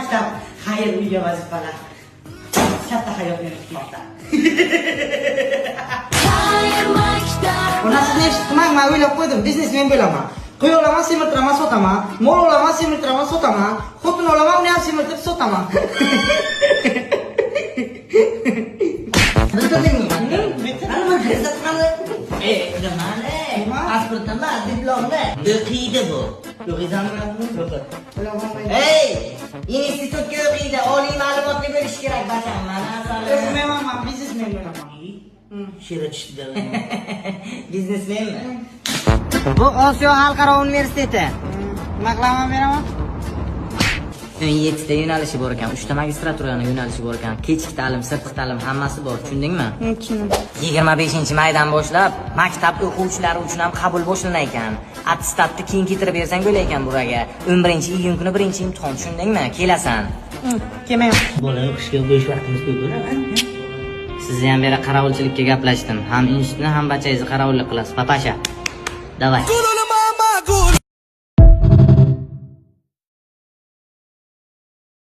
Maktab, xayr, uyga vazifalar. Katta hayot meni kutmoqda. Xayr, maktab. Onasini eshitmang, man o'ylab qo'ydim, biznesmen bo'laman. Qo'y olaman, semirtiraman, sotaman. Mol olaman, semirtiraman, sotaman. Xotin olaman, uni ham semirtirib sotaman. Bitirdingmi? Bitirdim. Ana bir ko'rsatmani. E, nimani? Nima? Pasport emas, diplomni. O'qiydi bu. O'qiysanmi? O'qi. O'qiyman. Ey, institutga o'qiydi, oliy ma'lumotli bo'lish kerak, bacham. Mana asalim. O'qimayman, man biznesmen bo'laman. Shira tushdi. Biznesmenmi? Bu Osiyo xalqaro universiteti. Nima qilaman, beraman? 17 ta yo'nalishi bor ekan, 3 ta magistraturani yo'nalishi bor ekan. Kechki ta'lim, sirtqi ta'lim hammasi bor, tushundingmi? Tushundim. 25-maydan boshlab maktab o'quvchilari uchun ham qabul boshlanar ekan. Attestatni keyin keltirib bersang bo'lar ekan buraga. 11-iyun kuni birinchi imtihon, tushundingmi? Kelasan. Kelmayman. Bola o'qishga bo'sh vaqtimiz ko'p bo'ladi. Sizni ham beri qarovulchilikka gaplashdim. Ham institutni, ham bachangizni qarovullik qilasiz. Папаша. Давай.